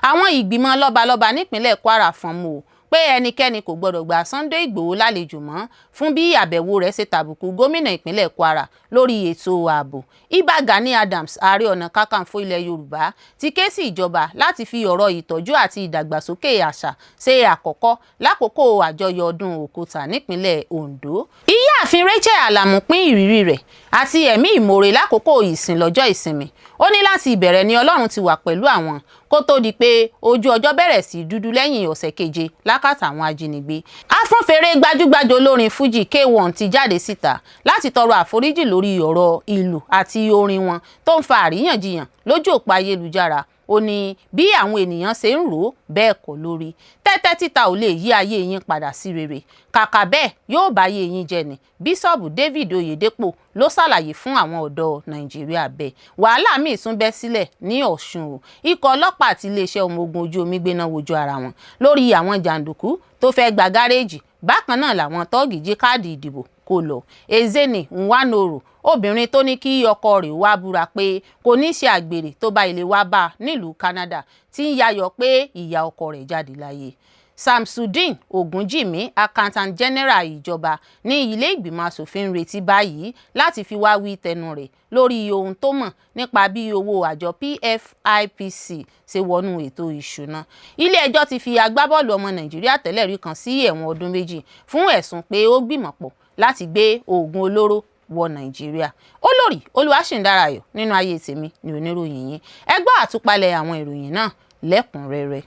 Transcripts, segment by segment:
Àwọn ìgbìmọ̀ lọ́balọ́ba nípínlẹ̀ Kwara fọ́n mú o pé ẹnikẹ́ni kò gbọ́dọ̀ gba Sunday Ìgbòho lálejò mọ́ fún bí àbẹ̀wò rẹ̀ ṣe tàbùkù gómìnà ìpínlẹ̀ Kwara lórí ètò ààbò. Ìbà Gani Adams, Ààrẹ Ọ̀nà Kakanfò ilẹ̀ Yorùbá, ti ké sí ìjọba láti fi ọ̀rọ̀ ìtọ́jú àti ìdàgbàsókè àṣà ṣe àkọ́kọ́ lákòókò àjọyọ̀ ọdún Òkúta nípínlẹ̀ Ondo. Ìyáàfin Rachel Alamu pín ìrírí rẹ̀ àti ẹ̀mí ìmoore lákòókò ìsìn lọ́jọ́ ìsinmi. Ó ní láti ìbẹ̀rẹ̀ ni Ọlọ́run ti wà pẹ̀lú àwọn kó tó di pé ojú ọjọ́ bẹ̀rẹ̀ sí dúdú lẹ́yìn ọ̀sẹ̀ 7 lákàtà àwọn ajínigbé. Afúnfèrè gbajúgbajà olórin Fuji K1 ti jáde síta láti tọrọ àforíjì lórí ọ̀rọ̀ ìlú àti orin wọn tó ń fa àríyànjiyàn lójú òpó ayélujára. Ó ní bí àwọn ènìyàn ṣe ń rò ó bẹ́ẹ̀ kọ́ lórí. Tẹ́tẹ́ títa ò lè yí ayé yín padà sí rere, kàkà bẹ́ẹ̀ yóò bá ayé yín jẹ́ ni. Bíṣọ́ọ̀bù David Oyedepo ló ṣàlàyé fún àwọn ọ̀dọ́ Nàìjíríà bẹ́ẹ̀. Wàhálà míì tún bẹ́ sílẹ̀ ní Ọ̀ṣun o. Ikọ̀ ọlọ́pàá àti iléeṣẹ́ ọmọ ogun ojú omi gbéná wojú ara wọn lórí àwọn jàǹdùkú tó fẹ́ gba gáréèjì. Bákan náà làwọn tọ́ọ̀gì jí káàdì ìdìbò kó lọ. Ezinne Nwanoro, obìnrin tó ní kí ọkọ rẹ̀ wá búra pé kò ní ṣe àgbèrè tó bá ilé wá bá nílùú Canada, tí ń yayọ̀ pé ìyá ọkọ rẹ̀ jáde láyé. Samsudeen Ogunjimi, Accountant General ìjọba ní ilé ìgbìmọ̀ asòfin ń retí báyìí láti fi wá wí tẹnu rẹ̀ lórí ohun tó mọ̀ nípa bí owó àjọ PFIPC ṣe wọnú ètò ìṣúná. Ilé-ẹjọ́ ti fi agbábọ́ọ̀lù ọmọ Nàìjíríà tẹ́lẹ̀ rí kan sí ẹ̀wọ̀n ọdún 2 fún ẹ̀sùn pé ó gbìmọ̀pọ̀ láti gbé oògùn olóró wọ Nàìjíríà. Olórí Olúwaṣìndárayọ̀ nínú ayé tèmi ní oníròyìn yín. Ẹ gbọ́ àtúpalẹ̀ àwọn ìròyìn náà lẹ́kùnrẹ́rẹ́.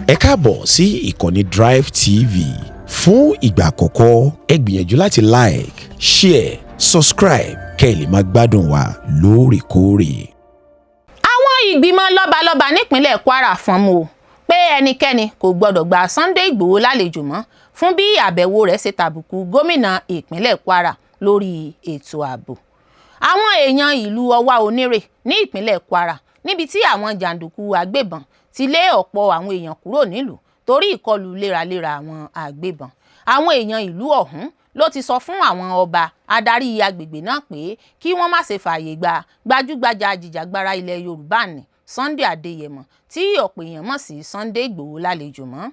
Ẹ káàbọ̀ sí ìkànnì Drive TV. Fún ìgbà àkọ́kọ́, ẹ gbìyànjú láti like, share, subscribe kẹ́ ẹ lè máa gbádùn wa lóòrèkóòrè. Àwọn ìgbìmọ̀ lọ́balọ́ba nípínlẹ̀ Kwara fọ́n mú o pé ẹnikẹ́ni kò gbọ́dọ̀ gba Sunday Ìgbòho lálejò mọ́ fún bí àbẹ̀wò rẹ̀ ṣe tàbùkù gómìnà ìpínlẹ̀ Kwara lórí ètò ààbò. Àwọn èèyàn ìlú Ọwá Onírè ní ìpínlẹ̀ Kwara, níbi tí àwọn jàǹdùkú agbébọn ti lé ọ̀pọ̀ àwọn èèyàn kúrò nílùú torí ìkọlù léraléra àwọn agbébọn, àwọn èèyàn ìlú ọ̀hún ló ti sọ fún àwọn ọba adarí agbègbè náà pé kí wọ́n má ṣe fààyè gba gbajúgbajà ajìjàgbara ilẹ̀ Yorùbá ní Sunday Adéyẹmọ, tí ọ̀pọ̀ èèyàn mọ̀ sí Sunday Ìgbòho, lálejò mọ́.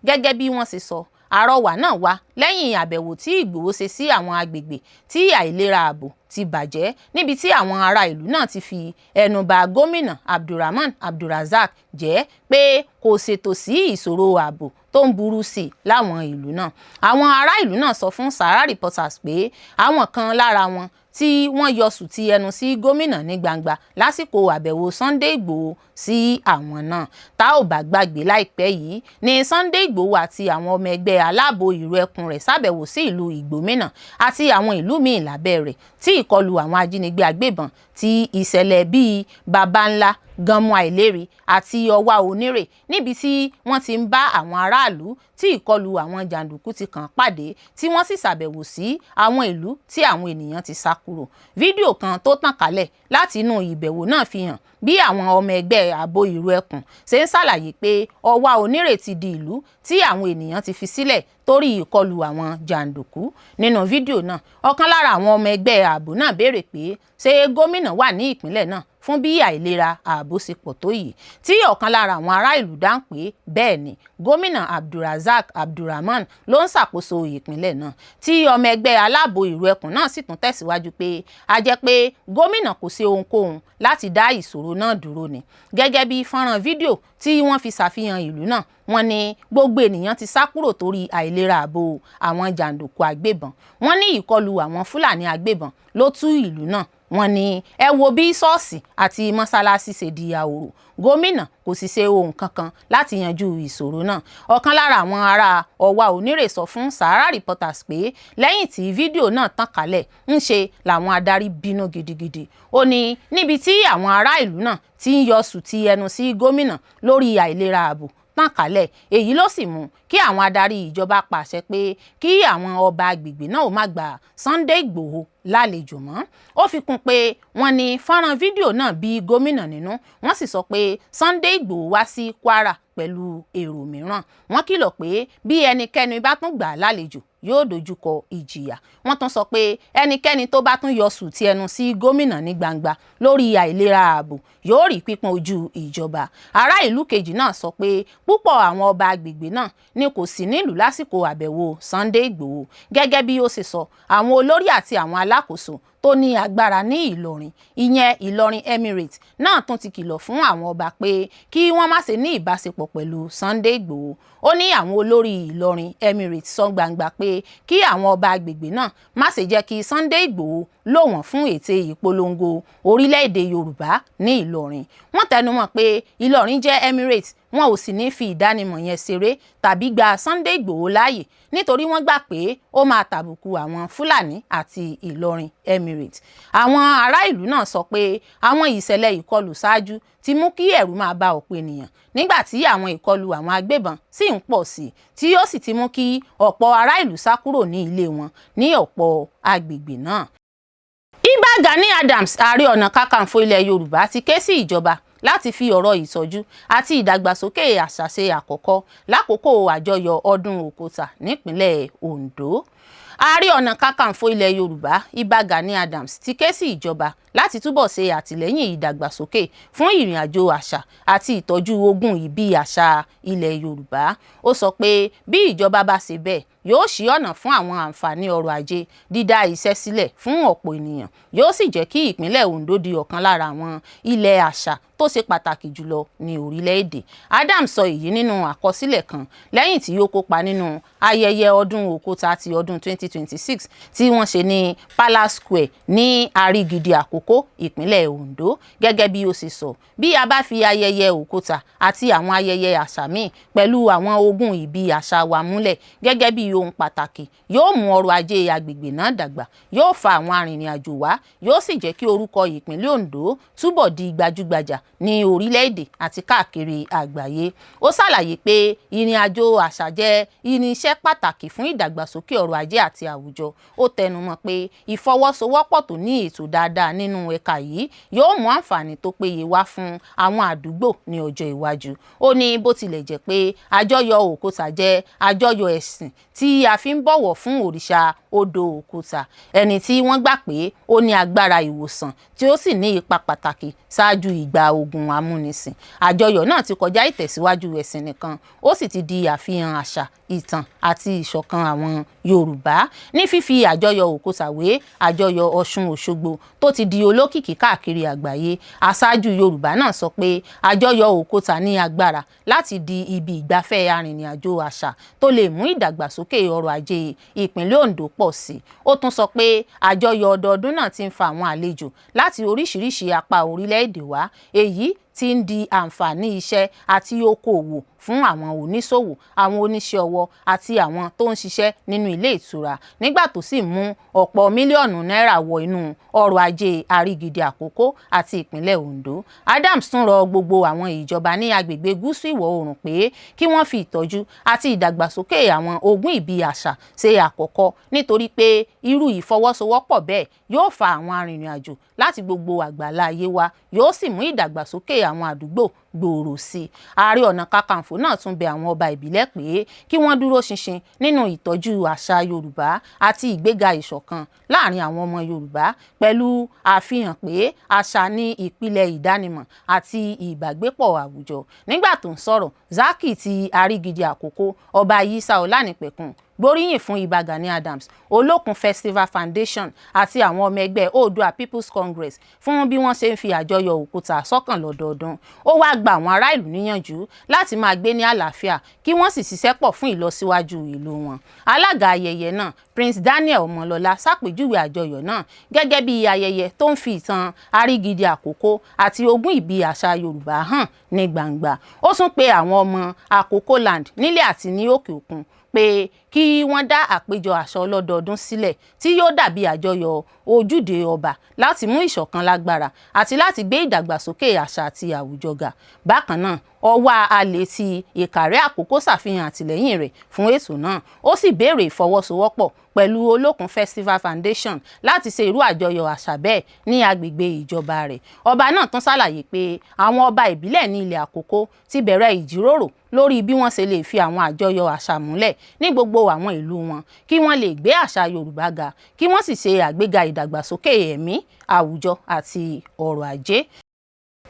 Gẹ́gẹ́ bí wọ́n ṣe sọ, àrọwà náà wá lẹ́yìn àbẹ̀wò tí Ìgbòho ṣe sí àwọn agbègbè tí àìlera ààbò ti bàjẹ́, níbi tí àwọn ará ìlú náà ti fi ẹnu bà gómìnà Abdulrahman Abdulrazak jẹ́ pé kò ṣètò sí ìṣòro ààbò tó ń burú sí i láwọn ìlú náà. Àwọn ará ìlú náà sọ fún Sahara Reporters pé àwọn kan lára wọn tí wọ́n yọ sùtì ẹnu sí gómìnà ní gbangba lásìkò àbẹ̀wò Sunday Ìgbòho sí àwọn náà. Tá ò bá gbàgbé, láìpẹ́ yìí ní Sunday Ìgbòho àti àwọn ọmọ ẹgbẹ́ aláàbò ìró ẹkùn rẹ̀ ṣàbẹ̀wò sí ìlú Ìgbòmínà àti àwọn ìlú míì lábẹ́ rẹ̀ tí ìkọlù àwọn ajínigbé agbébọn ti ìṣẹ̀lẹ̀ bíi Baba Ńlá, Ganmu Àìlérí àti Ọwá Onírè, níbi tí wọ́n ti ń bá àwọn aráàlú tí ìkọlù àwọn jàǹdùkú ti kàn pàdé, tí wọ́n sì ṣàbẹ̀wò sí àwọn ìlú tí àwọn ènìyàn ti sá kúrò. Fídíò kan tó tàn kálẹ̀ láti inú ìbẹ̀wò náà fi hàn bí àwọn ọmọ ẹgbẹ́ ààbò ìró ẹkùn ṣe ń ṣàlàyé pé Ọwá Onírè ti di ìlú tí àwọn ènìyàn ti fi sílẹ̀ torí ìkọlù àwọn jàǹdùkú. Nínú fídíò náà, ọ̀kan lára àwọn ọmọ ẹgbẹ́ ààbò náà béèrè pé ṣé gómìnà wà ní ìpínlẹ̀ náà fún bí àìlera ààbò ṣe pọ̀ tó yìí, tí ọ̀kan lára àwọn ará ìlú dáhùn pé bẹ́ẹ̀ ni, gómìnà Abdulrazak Abdulrahman ló ń ṣàkóso ìpínlẹ̀ náà, tí ọmọ ẹgbẹ́ aláàbò ìró ẹkùn náà sì tún tẹ̀síwájú pé a jẹ́ pé gómìnà kò ṣe ohunkóhun láti dá ìṣòro náà dúró ni. Gẹ́gẹ́ bí fọ́nrán fídíò tí wọ́n fi ṣàfihàn ìlú náà, wọ́n ní gbogbo ènìyàn ti sá kúrò torí àìlera ààbò àwọn jàǹdùkú agbébọn. Wọ́n ní ìkọlù àwọn Fúlàní agbébọn ló tú ìlú náà. Wọ́n ní ẹ wo bí ṣọ́ọ̀ṣì àti mọ́ṣáláṣí ṣe di ahoro, gómìnà kò sì ṣe ohun kankan láti yanjú ìṣòro náà. Ọ̀kan lára àwọn ará Ọwá Onírè sọ fún Sahara Reporters pé lẹ́yìn tí fídíò náà tàn kálẹ̀, ń ṣe làwọn adarí bínú gidigidi. Ó ní níbi tí àwọn ará ìlú náà ti ń yọ sùtì ẹnu sí gómìnà lórí àìlera ààbò tàn kálẹ̀, èyí ló sì mú kí àwọn adarí ìjọba pàṣẹ pé kí àwọn ọba agbègbè náà ó má gba Sunday Ìgbòho lálejò mọ́. Ó fi kún pé wọ́n ní fọ́nrán fídíò náà bí gómìnà nínú, wọ́n sì sọ pé Sunday Ìgbòho wá sí Kwara pẹ̀lú èrò mìíràn. Wọ́n kìlọ̀ pé bí ẹnikẹ́ni bá tún gbà á lálejò yóò dojúkọ ìjìyà. Wọ́n tún sọ pé ẹnikẹ́ni tó bá tún yọ sùtì ẹnu sí gómìnà ní gbangba lórí àìlera ààbò yóò rí pípọ́n ojú ìjọba. Ará ìlú kejì náà sọ pé púpọ̀ àwọn ọba agbègbè náà ni kò sí nílùú lásìkò àbẹ̀wò Sunday Ìgbòho. Gẹ́gẹ́ bí ó ṣe sọ, àwọn olórí àti àwọn alákòóso tó ní agbára ní Ìlọrin, ìyẹn Ìlọrin Emirate náà, tún ti kìlọ̀ fún àwọn ọba pé kí wọ́n má ṣe ní ìbáṣepọ̀ pẹ̀lú Sunday Ìgbòho. Ó ní àwọn olórí Ìlọrin Emirate sọ gbangba pé kí àwọn ọba agbègbè náà má ṣe jẹ́ kí Sunday Ìgbòho lò wọ́n fún ète ìpolongo orílẹ̀-èdè Yorùbá ní Ìlọrin. Wọ́n tẹnumọ́ pé Ìlọrin jẹ́ Emirate, wọn ò sì ní fi ìdánimọ̀ yẹn ṣeré tàbí gba Sunday Ìgbòho láàyè, nítorí wọ́n gbà pé ó máa tàbùkù àwọn Fúlàní àti Ìlọrin Emirate. Àwọn ará ìlú náà sọ pé àwọn ìṣẹ̀lẹ̀ ìkọlù ṣáájú ti mú kí ẹ̀rù máa ba ọ̀pọ̀ ènìyàn, nígbà tí àwọn ìkọlù àwọn agbébọn sì ń pọ̀ sí i, tí ó sì ti mú kí ọ̀pọ̀ ará ìlú sá kúrò ní ilé wọn ní ọ̀pọ̀ agbègbè náà. Ìbà Gani Adams, Ààrẹ Ọ̀nà Kakanfò ilẹ̀ Yorùbá, ti ké sí ìjọba láti fi ọ̀rọ̀ ìtọ́jú àti ìdàgbàsókè àṣà ṣe àkọ́kọ́ lákòókò àjọyọ̀ ọdún Òkúta nípínlẹ̀ Ondo. Ààrẹ Ọ̀nà Kakanfò ilẹ̀ Yorùbá, Ìbà Gani Adams, ti ké sí ìjọba láti túbọ̀ ṣe àtìlẹ́yìn ìdàgbàsókè fún ìrìn àjò àṣà àti ìtọ́jú ogún ìbí àṣà ilẹ̀ Yorùbá. Ó sọ pé bí ìjọba bá ṣe bẹ́ẹ̀, yóò ṣí ọ̀nà fún àwọn àǹfààní ọrọ̀ ajé, dídá iṣẹ́ sílẹ̀ fún ọ̀pọ̀ ènìyàn, yóò sì jẹ́ kí ìpínlẹ̀ Ondo di ọ̀kan lára àwọn ilẹ̀ àṣà tó ṣe pàtàkì jùlọ ní orílẹ̀-èdè. Adams sọ èyí nínú àkọsílẹ̀ kan lẹ́yìn tí ó kópa nínú ayẹyẹ ọdún Òkúta ti ọdún 2026 tí wọ́n ṣe ní Palace Square ní Àrígídì Àkókó, ìpínlẹ̀ Ondo. Gẹ́gẹ́ bí ó ṣe sọ, bí a bá fi ayẹyẹ Òkúta àti àwọn ayẹyẹ àṣà míì pẹ̀lú àwọn ogún ìbí àṣà wa múlẹ̀ gẹ́gẹ́ bí ohun pàtàkì, yóò mú ọrọ̀ ajé agbègbè náà dàgbà, yóò fa àwọn arìnrìn-àjò wá, yóò sì jẹ́ kí orúkọ ìpínlẹ̀ Ondo túbọ̀ di gbajúgbajà ní orílẹ̀-èdè àti káàkiri àgbáyé. Ó ṣàlàyé pé ìrìn àjò àṣà jẹ́ irinṣẹ́ pàtàkì fún ìdàgbàsókè ọrọ̀ ajé àti àwùjọ. Ó tẹnumọ́ pé ìfọwọ́sowọ́pọ̀ tó ní ètò dáadáa nínú ẹ̀ka yìí yóò mú àǹfààní tó péye wá fún àwọn àdúgbò ní ọjọ́ iwájú. Ó ní bó tilẹ̀ jẹ́ pé àjọyọ̀ Òkúta jẹ́ àjọyọ̀ ẹ̀sìn tí a fi ń bọ̀wọ̀ fún òrìṣà odò Òkúta, ẹni tí wọ́n gbà pé ó ní agbára ìwòsàn tí ó sì ní ipa pàtàkì ṣáájú ìgbà ogun amúnisìn, àjọyọ̀ náà ti kọjá ìtẹ̀síwájú ẹ̀sìn nìkan, ó sì ti di àfihàn àṣà, ìtàn àti ìṣọ̀kan àwọn Yorùbá. Ní fífi àjọyọ̀ Òkúta wé àjọyọ̀ Ọ̀ṣun Òṣogbo tó ti di olókìkí káàkiri àgbáyé, aṣáájú Yorùbá náà sọ pé àjọyọ̀ Òkúta ní agbára láti di ibi ìgbafẹ́ arìnrìn-àjò àṣà tó lè mú ìdàgbàsókè ọrọ̀ ajé ìpínlẹ̀ Ondo pọ̀ sí i. Ó tún sọ pé àjọyọ̀ ọdọọdún náà ti ń fa àwọn àlejò láti oríṣiríṣi apá orílẹ̀-èdè wá, èyí tí ń di àǹfààní iṣẹ́ àti okòòwò fún àwọn oníṣòwò, àwọn oníṣẹ́ ọwọ́ àti àwọn tó ń ṣiṣẹ́ nínú ilé ìtura, nígbà tó sì mú ọ̀pọ̀ mílíọ̀nù náírà wọ inú ọrọ̀ ajé Àrígídì Àkókó àti ìpínlẹ̀ Ondo. Adams tún rọ gbogbo àwọn ìjọba ní agbègbè gúúsù ìwọ̀ oòrùn pé kí wọ́n fi ìtọ́jú àti ìdàgbàsókè àwọn ogún ìbí àṣà ṣe àkọ́kọ́, nítorí pé irú ìfọwọ́sowọ́pọ̀ bẹ́ẹ̀ yóò fa àwọn arìnrìn-àjò láti gbogbo àgbáńlá ayé wá, yóò sì mú ìdàgbàsókè àwọn àdúgbò gbòòrò sí i. Ààrẹ Ọ̀nà Kakanfò náà tún bẹ àwọn ọba ìbílẹ̀ pé kí wọ́n dúró ṣinṣin nínú ìtọ́jú àṣà Yorùbá àti ìgbéga ìṣọ̀kan láàrin àwọn ọmọ Yorùbá, pẹ̀lú àfihàn pé àṣà ní ìpìlẹ̀ ìdánimọ̀ àti ìbágbépọ̀ àwùjọ. Nígbà tó ń sọ̀rọ̀, Zaki ti Àrígídì Àkókó, Ọba Yísà Ọlánìpẹ̀kun, gbóríyìn fún Ìbà Gani Adams, Olókun Festival Foundation àti àwọn ọmọ ẹgbẹ́ Oòduà People's Congress fún bí wọ́n ṣe ń fi àjọyọ̀ Òkúta sọ́kàn lọ́dọọdún. Ó wáá gba àwọn ará ìlú níyànjú láti máa gbé ní àlàáfíà, kí wọ́n sì ṣiṣẹ́ pọ̀ fún ìlọsíwájú ìlú wọn. Alága ayẹyẹ náà, Prince Daniel Ọmọlọ́lá, ṣàpèjúwe àjọyọ̀ náà gẹ́gẹ́ bí ayẹyẹ tó ń fi ìtàn Àrígídì Àkókó àti ogún ìbí àṣà Yorùbá hàn ní gbangba. Ó tún pe àwọn ọmọ Àkókó land nílé àti ní òkè òkun pé kí wọ́n dá àpéjọ àṣà ọlọ́dọọdún sílẹ̀ tí yóò dàbí àjọyọ̀ ojúde ọba, láti mú ìṣọ̀kan lágbára àti láti gbé ìdàgbàsókè àṣà àti àwùjọ ga. Bákan náà, Ọwá Alẹ̀ ti Ìkàrẹ́ Àkókó ṣàfihàn àtìlẹ́yìn rẹ̀ fún ètò náà, ó sì béèrè ìfọwọ́sowọ́pọ̀ pẹ̀lú Olókun Festival Foundation láti ṣe irú àjọyọ̀ àṣà bẹ́ẹ̀ ní agbègbè ìjọba rẹ̀. Ọba náà tún ṣàlàyé pé àwọn ọba ìbílẹ̀ ní ilẹ̀ Àkókó ti bẹ̀rẹ̀ ìjíròrò lórí bí wọ́n ṣe lè fi àwọn àjọyọ̀ àṣà múlẹ̀ ní gbogbo àwọn ìlú wọn kí wọ́n lè gbé àṣà Yorùbá ga, kí wọ́n sì ṣe àgbéga ìdàgbàsókè ẹ̀mí, àwùjọ àti ọrọ̀ ajé.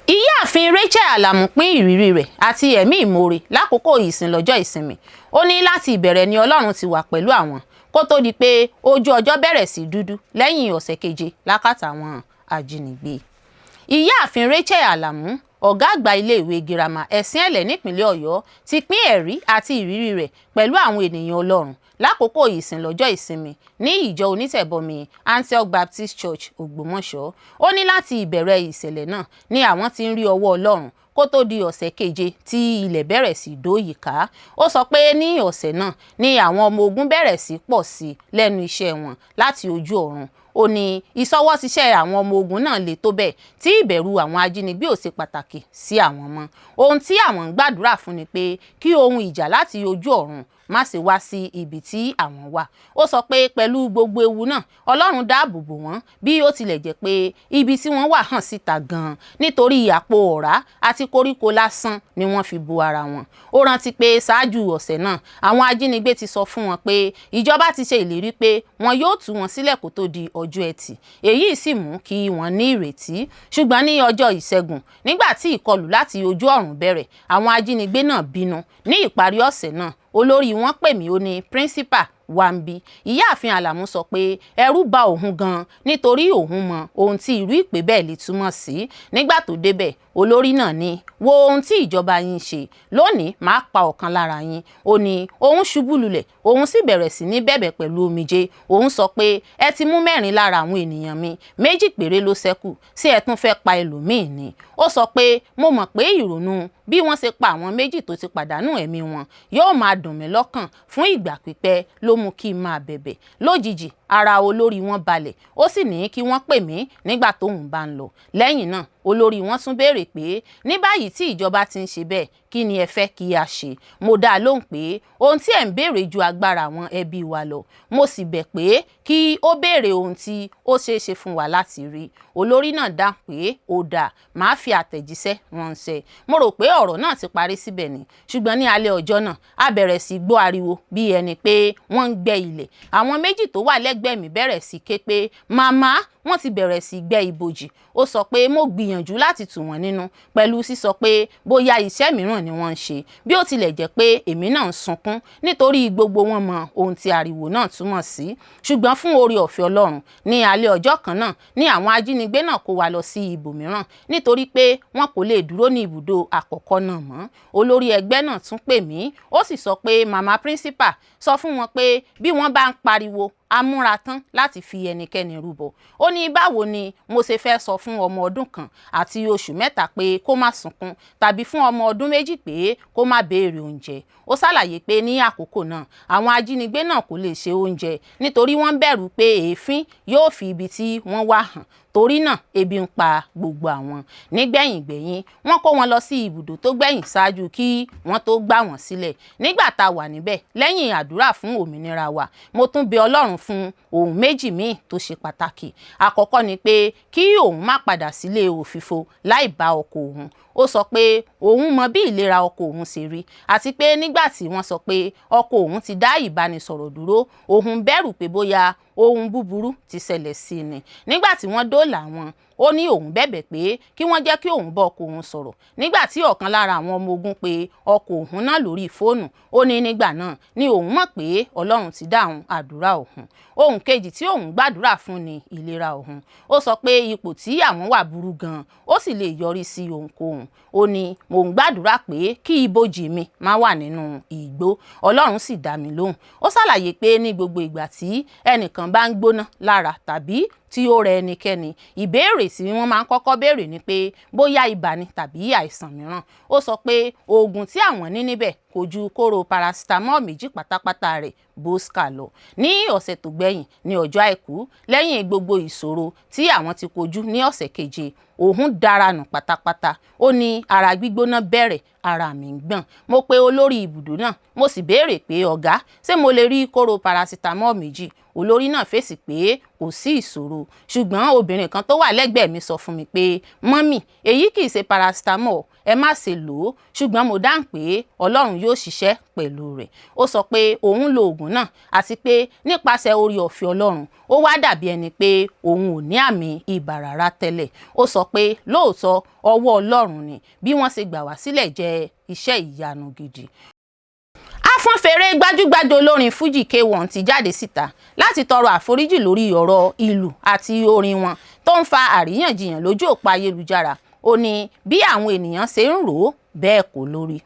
Ìyáàfin Rachel Alamu pín ìrírí rẹ̀ àti ẹ̀mí ìmoore lákòókò ìsìn lọ́jọ́ ìsinmi. Ó ní láti ìbẹ̀rẹ̀ ni Ọlọ́run ti wà pẹ̀lú àwọn kó tó di pé ojú ọjọ́ bẹ̀rẹ̀ sí dúdú lẹ́yìn ọ̀sẹ̀ 7 lákàtà àwọn ajínigbé. Ìyáàfin Rachel Alamu, ọ̀gá àgbà iléèwé girama Ẹ̀sìn Ẹ̀lẹ̀ nípìnlẹ̀ Ọ̀yọ́, ti pín ẹ̀rí àti ìrírí rẹ̀ pẹ̀lú àwọn ènìyàn Ọlọ́run lákòókò ìsìn lọ́jọ́ ìsinmi ní ìjọ onítẹ̀bọmi Antioch Baptist Church, Ògbómọ̀ṣọ́. Ó ní láti ìbẹ̀rẹ̀ ìṣẹ̀lẹ̀ náà ni àwọn ti ń rí ọwọ́ Ọlọ́run kó tó di ọ̀sẹ̀ 7 tí ilẹ̀ bẹ̀rẹ̀ sí dóyìíká. Ó sọ pé ní ọ̀sẹ̀ náà ni àwọn ọmọ ogun bẹ̀rẹ̀ sí pọ̀ sí lẹ́nu iṣẹ́ wọn láti ojú ọ̀run. Ó ní ìṣọwọ́ṣiṣẹ́ àwọn ọmọ ogun náà le tó bẹ́ẹ̀ tí ìbẹ̀rù àwọn ajínigbé ò ṣe pàtàkì sí àwọn mọ́. Ohun tí àwọn ń gbàdúrà fún ni pé kí ohun ìjà láti ojú ọ̀run má ṣe wá sí ibi tí àwọn wà. Ó sọ pé pẹ̀lú gbogbo ewu náà, Ọlọ́run dáàbò bò wọ́n, bí ó tilẹ̀ jẹ́ pé ibi tí wọ́n wà hàn síta gan-an nítorí àpò ọ̀rá àti koríko lásán ni wọ́n fi bo ara wọn. Ó rántí pé ṣáájú ọ̀sẹ̀ náà, àwọn ajínigbé ti sọ fún wọn pé ìjọba ti ṣe ìlérí pé wọn yóò tú wọn sílẹ̀ kó tó di ọjọ́ Ẹtì, èyí sì mú kí wọ́n ní ìrètí. Ṣùgbọ́n ní ọjọ́ Ìṣẹ́gun, nígbà tí ìkọlù láti ojú ọ̀run bẹ̀rẹ̀, àwọn ajínigbé náà bínú. Ní ìparí ọ̀sẹ̀ náà, olórí wọn pè mí, ó ní, "Principal wambi." Ìyáàfin Alamu sọ pé ẹ̀rù bà òun gan nítorí òun mọ ohun tí irú ìpè bẹ́ẹ̀ lè túmọ̀ sí. Nígbà tó débẹ̀, olórí náà ní, "Wo ohun tí ìjọba yín ṣe lónìí, máa pa ọ̀kan lára yín." Ó ní òun ṣubú lulẹ̀, òun sì bẹ̀rẹ̀ sí ní bẹ̀bẹ̀ pẹ̀lú omijé. Òun sọ pé, "Ẹ ti mú 4 lára àwọn ènìyàn mi, 2 péré ló ṣẹ́kù, sí ẹ tún fẹ́ pa ẹlòmíì ni?" Ó sọ pé, "Mo mọ̀ pé ìrònú bí wọ́n ṣe pa àwọn 2 tó ti pàdánù ẹ̀mí wọn yóò máa dùn mí lọ́kàn fún ìgbà pípẹ́ ló mú kí n máa bẹ̀bẹ̀." Lójijì, ara olórí wọn balẹ̀, ó sì ní kí wọ́n pè mí nígbà tóun bá ń lọ. Lẹ́yìn náà, olórí wọn tún béèrè pé, "Ní báyìí tí ìjọba ti ń ṣe bẹ́ẹ̀, kí ni ẹ fẹ́ kí a ṣe?" Mo dá a lóhùn pé ohun tí ẹ̀ ń béèrè ju agbára àwọn ẹbí wa lọ, mo sì bẹ̀ pé kí ó béèrè ohun tí ó ṣeé ṣe fún wa láti rí. Olórí náà dáhùn pé ó dáa, màá fi àtẹ̀jíṣẹ́ ránṣẹ́. Mo rò pé ọ̀rọ̀ náà ti parí síbẹ̀ ni, ṣùgbọ́n ní alẹ́ ọjọ́ náà, a bẹ̀rẹ̀ sí gbọ́ ariwo bí ẹni pé wọ́n ń gbẹ́ ilẹ̀. Àwọn 2 tó wà lẹ́gbẹ̀ẹ́ mi bẹ̀rẹ̀ sí ké pé, "Màmá, wọ́n ti bẹ̀rẹ̀ sí gbẹ́ ibojì." Ó sọ pé, "Mo gbìyànjú láti tù wọ́n nínú pẹ̀lú sísọ pé bóyá iṣẹ́ mìíràn ni wọ́n ń ṣe, bí ó tilẹ̀ jẹ́ pé èmi náà ń sunkún nítorí gbogbo wọn mọ ohun tí ariwo náà túmọ̀ sí." Ṣùgbọ́n fún oore ọ̀fẹ́ Ọlọ́run, ní alẹ́ ọjọ́ kan náà ni àwọn ajínigbé náà kó wa lọ sí ibòmíràn nítorí pé wọn kò lè dúró ní ibùdó àkọ́kọ́ náà mọ́. Olórí ẹgbẹ́ náà tún pè mí, ó sì sọ pé, "Màmá principal, sọ fún wọn pé bí wọ́n bá ń pariwo amúratán láti fi ẹnikẹ́ni rúbọ." Ó ní báwo ni mo ṣe fẹ́ sọ fún ọmọ ọdún 1 àti oṣù 3 pé kó má sunkún, tàbí fún ọmọ ọdún 2 pé kó má béèrè oúnjẹ? Ó ṣàlàyé pé ní àkókò náà, àwọn ajínigbé náà kò lè ṣe oúnjẹ nítorí wọ́n bẹ̀rù pé èéfín yóò fi ibi tí wọ́n wà hàn, torí náà ebi ń pa gbogbo àwọn. Nígbẹ̀yìngbẹ̀yìn, wọ́n kó wọn lọ sí ibùdó tó gbẹ̀yìn ṣáájú kí wọ́n tó gbà wọ́n sílẹ̀. Nígbà tá a wà níbẹ̀, lẹ́yìn àdúrà fún òmìnira wa, mo tún bẹ Ọlọ́run fún ohun 2 míì tó ṣe pàtàkì. Àkọ́kọ́ ni pé kí òun má padà sílé òfìfo láì bá ọkọ òun. Ó sọ pé òun mọ bí ìlera ọkọ òun ṣe rí, àti pé nígbà tí wọ́n sọ pé ọkọ òun ti dá ìbánisọ̀rọ̀ dúró, òun bẹ̀rù pé bóyá ohun búburú ti ṣẹlẹ̀ sí ni. Nígbà tí wọ́n dóòlà wọn, ó ní òun bẹ̀bẹ̀ pé kí wọ́n jẹ́ kí òun bá ọkọ òun sọ̀rọ̀. Nígbà tí ọ̀kan lára àwọn ọmọ ogun pé ọkọ òun náà lórí fóònù, ó ní nígbà náà ni òun mọ̀ pé Ọlọ́run ti dáhùn àdúrà òun. Ohun kejì tí òun gbàdúrà fún ni ìlera òun. Ó sọ pé ipò tí àwọn wà burú gan-an, ó sì lè yọrí sí ohunkóhun. Ó ní mò ń gbàdúrà pé kí ibojì mi má wà nínú igbó. Ọlọ́run sì dá mi lóhùn. Ó ṣàlàyé pé ní gbogbo ìgbà tí ẹnìkan bá ń gbóná lára tàbí tí ó rẹ ẹnikẹ́ni, ìbéèrè tí wọ́n máa ń kọ́kọ́ béèrè ni pé bóyá ibà ni tàbí àìsàn mìíràn. Ó sọ pé oògùn tí àwọn ní níbẹ̀ kò ju kóró paracetamol 2 pátápátá rẹ̀ Boska lọ. Ní ọ̀sẹ̀ tó gbẹ̀yìn, ní ọjọ́ Àìkú, lẹ́yìn gbogbo ìṣòro tí àwọn ti kojú ní ọ̀sẹ̀ 7, òun dára nù pátápátá. Ó ní ara gbígbóná bẹ̀rẹ̀, Ara mi ń gbọ̀n. Mo pe olórí ibùdó náà, mo sì béèrè pé, ọ̀gá, ṣé mo lè rí kóró parasitamọ́ọ̀ 2? Olórí náà fèsì pé kò sí ìṣòro, ṣùgbọ́n obìnrin kan tó wà lẹ́gbẹ̀ẹ́ mi sọ fún mi pé, mọ́mì, èyí kì í ṣe parasitamọ́ọ̀, ẹ má ṣe lò ó. Ṣùgbọ́n mo dáhùn pé Ọlọ́run yóò ṣiṣẹ́ pẹ̀lú rẹ̀. Ó sọ pé òun lo oògùn náà àti pé nípasẹ̀ oore ọ̀fẹ́ Ọlọ́run, ó wá dàbí ẹni pé òun ò ní àmì ibà rárá tẹ́lẹ̀. Ó sọ pé lóòótọ́ ọwọ́ Ọlọ́run ni, bí wọ́n ṣe gbà wá sílẹ̀ jẹ́ iṣẹ́ ìyanu gidi. Afọ́nfèrè gbajúgbajà olórin Fuji K1 ti jáde síta láti tọrọ àforíjì lórí ọ̀rọ̀ ìlù àti orin wọn tó ń fa àríyànjiyàn lójú òpó ayélujára. Ó ní bí àwọn ènìyàn ṣe ń rò ó bẹ́ẹ̀ kọ́ lórí.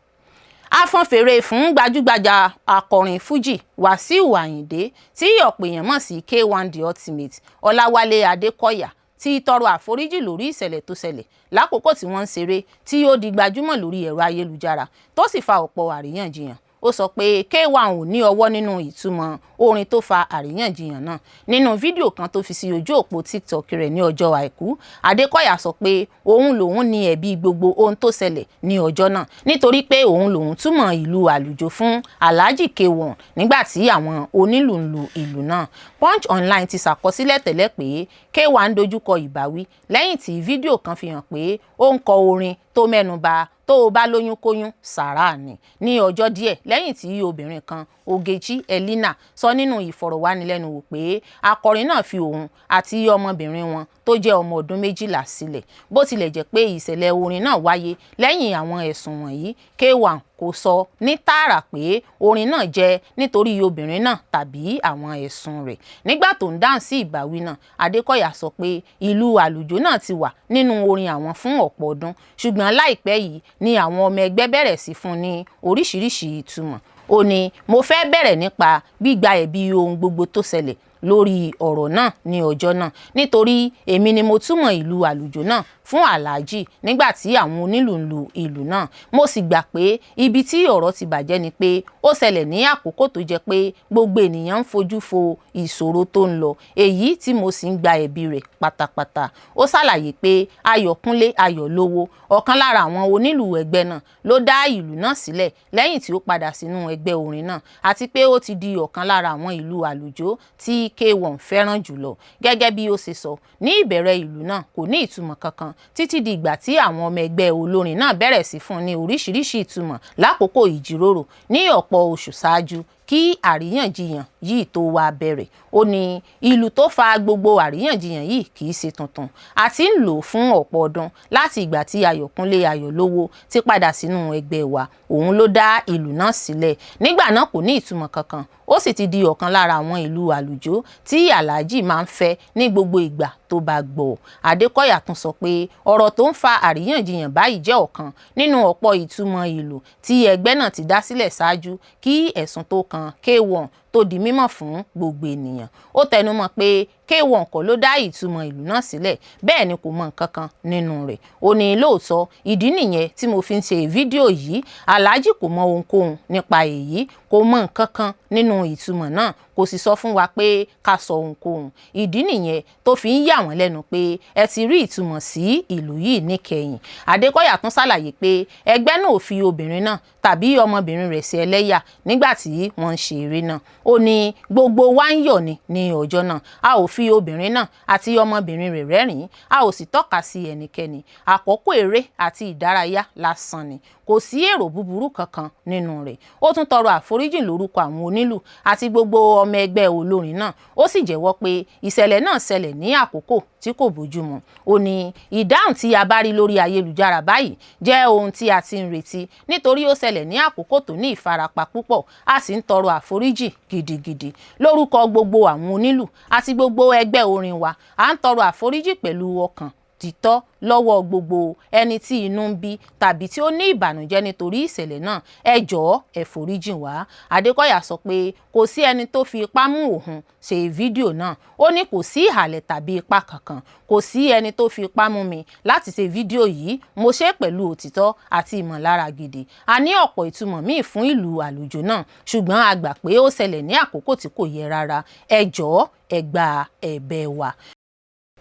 Afọ́nfèrè fún gbajúgbajà akọrin Fuji Wasiu Ayinde, tí ọ̀pọ̀ èèyàn mọ̀ sí K1 The Ultimate, Ọláwálé Adékọ̀yà, ti tọrọ àforíjì lórí ìṣẹ̀lẹ̀ tó ṣẹlẹ̀ lákòókò tí wọ́n ń ṣeré tí ó di gbajúmọ̀ lórí ẹ̀rọ ayélujára tó sì fa ọ̀pọ̀ àríyànjiyàn. Ó sọ pé K1 ò ní ọwọ́ nínú ìtumọ̀ orin tó fa àríyànjiyàn náà. Nínú fídíò kan tó fi sí ojú òpó TikTok rẹ̀ ní ọjọ́ Àìkú, Adékọ̀yà sọ pé òun lòun ní ẹ̀bi gbogbo ohun tó ṣẹlẹ̀ ní ọjọ́ náà, nítorí pé òun lòun túmọ̀ ìlù àlùjọ fún Alhaji K1 nígbà tí àwọn onílù ń lu ìlù náà. Punch Online ti ṣàkọsílẹ̀ tẹ́lẹ̀ pé K1 dojúkọ ìbáwí lẹ́yìn tí fídíò kan fi hàn pé ó ń kọ orin tó mẹ́nuba tó o bá lóyún kóyún sàrà ni, ní ọjọ́ díẹ̀ lẹ́yìn tí obìnrin kan, Ogechi Elina, sọ nínú ìfọ̀rọ̀wánilẹ́nuwò pé akọrin náà fi òun àti ọmọbìnrin wọn tó jẹ́ ọmọ ọdún 12 sílẹ̀. Bó tilẹ̀ jẹ́ pé ìṣẹ̀lẹ̀ orin náà wáyé lẹ́yìn àwọn ẹ̀sùn wọ̀nyí, K1 kò sọ ní tààrà pé orin náà jẹ́ nítorí obìnrin náà tàbí àwọn ẹ̀sùn rẹ̀. Nígbà tó ń dáhùn sí ìbáwí náà, Adékọ̀yà sọ pé ìlù àlùjọ náà ti wà nínú orin àwọn fún ọ̀pọ̀ ọdún, ṣùgbọ́n láìpẹ́ yìí ni àwọn ọmọ ẹgbẹ́ bẹ̀rẹ̀ sí fún ní oríṣiríṣi ìtumọ̀. Ó ní, mo fẹ́ bẹ̀rẹ̀ nípa gbígba ẹ̀bi ohun gbogbo tó ṣẹlẹ̀ lórí ọ̀rọ̀ náà ní ọjọ́ náà, nítorí èmi ni mo túmọ̀ ìlù àlùjọ náà fún Alhaji nígbà tí àwọn onílù ń lu ìlù náà. Mo sì gbà pé ibi tí ọ̀rọ̀ ti bàjẹ́ ni pé ó ṣẹlẹ̀ ní àkókò tó jẹ́ pé gbogbo ènìyàn ń fojú fo ìṣòro tó ń lọ, èyí tí mo sì ń gba ẹ̀bi rẹ̀ pátápátá. Ó ṣàlàyé pé Ayọ̀kúnlé Ayọ̀lówó, ọ̀kan lára àwọn onílù ẹgbẹ́ náà, ló dá ìlù náà sílẹ̀ lẹ́yìn tí ó padà sínú ẹgbẹ́ orin náà, àti pé ó ti di ọ̀kan lára àwọn ìlù àlùjọ tí K1 fẹ́ràn jùlọ. Gẹ́gẹ́ bí ó ṣe sọ, ní ìbẹ̀rẹ̀ ìlù náà kò ní ìtumọ̀ kankan títí di ìgbà tí àwọn ọmọ ẹgbẹ́ olórin náà bẹ̀rẹ̀ sí fún ní oríṣiríṣi ìtumọ̀ lákòókò ìjíròrò ní ọ̀pọ̀ oṣù ṣáájú kí àríyànjiyàn yìí tó wá bẹ̀rẹ̀. Ó ní ìlù tó fa gbogbo àríyànjiyàn yìí kì í ṣe tuntun, a ti ń lò ó fún ọ̀pọ̀ ọdún láti ìgbà tí Ayọ̀kúnlé Ayọ̀lówó ti padà sínú ẹgbẹ́ wa. Òun ló dá ìlù náà sílẹ̀. Nígbà náà kò ní ìtumọ̀ kankan, ó sì ti di ọ̀kan lára àwọn ìlù àlùjọ tí Alhaji máa ń fẹ́ ní gbogbo ìgbà tó bá gbọ́. Adékọ̀yà tún sọ pé ọ̀rọ̀ tó ń fa àríyànjiyàn báyìí jẹ́ ọ̀kan nínú ọ̀pọ̀ ìtumọ̀ ìlù tí ẹgbẹ́ náà ti dá sílẹ̀ ṣáájú kí ẹ̀sùn tó kan K1 tó di mímọ̀ fún gbogbo ènìyàn. Ó tẹnumọ́ pé K1 kọ́ ló dá ìtumọ̀ ìlù náà sílẹ̀, bẹ́ẹ̀ ni kò mọ nǹkan kan nínú rẹ̀. Ó ní lóòótọ́ ìdí nìyẹn tí mo fi ń ṣe fídíò yìí. Alhaji kò mọ ohunkóhun nípa èyí, kò mọ nǹkan kan nínú ìtumọ̀ náà, kò sì sọ fún wa pé ká sọ ohunkóhun. Ìdí nìyẹn tó fi ń yà wọ́n lẹ́nu pé ẹ ti rí ìtumọ̀ sí ìlù yìí níkẹyìn. Adékọ̀yà tún ṣàlàyé pé ẹgbẹ́ náà ò fi obìnrin náà tàbí ọmọbìnrin rẹ̀ ṣe ẹlẹ́yà nígbà tí wọ́n ń ṣe eré náà. Ó ní gbogbo wa ń yọ̀ ni ní ọjọ́ náà, a ò fi obìnrin náà àti ọmọbìnrin rẹ̀ rẹ́rìn-ín, a ò sì tọ́ka sí ẹnikẹ́ni. Àkókò eré àti ìdárayá lásán ni, kò sí èrò búburú kankan nínú rẹ̀. Ó tún tọrọ àforíjì lórúkọ àwọn onílù àti gbogbo ọmọ ẹgbẹ́ olórin náà, ó sì jẹ́wọ́ pé ìṣẹ̀lẹ̀ náà ṣẹlẹ̀ ní àkókò tí kò bójúmu. Ó ní ìdáhùn tí a bá rí lórí ayélujára báyìí jẹ́ ohun tí a ti ń retí, nítorí ó ṣẹlẹ̀ ní àkókò tó ní ìfarapa púpọ̀, a sì ń tọrọ àforíjì gidigidi lórúkọ gbogbo àwọn onílù àti gbogbo ẹgbẹ́ orin wa. À ń tọrọ àforíjì pẹ̀lú ọkàn títọ́ lọ́wọ́ gbogbo ẹni tí inú ń bí tàbí tí ó ní ìbànújẹ́ nítorí ìṣẹ̀lẹ̀ náà. Ẹ jọ̀ọ́, ẹ foríjìn wá. Adékọ̀yà sọ pé kò sí ẹni tó fi ipá mú òun ṣe fídíò náà. Ó ní kò sí ìhàlẹ̀ tàbí ipá kankan, kò sí ẹni tó fi ipá mú mi láti ṣe fídíò yìí. Mo ṣe é pẹ̀lú òtítọ́ àti ìmọ̀lára gidi. A ní ọ̀pọ̀ ìtumọ̀ míì fún ìlù àlùjọ náà, ṣùgbọ́n a gbà pé ó ṣẹlẹ̀ ní àkókò tí kò yẹ rárá. Ẹ jọ̀ọ́, ẹ gba ẹ̀bẹ̀ wa.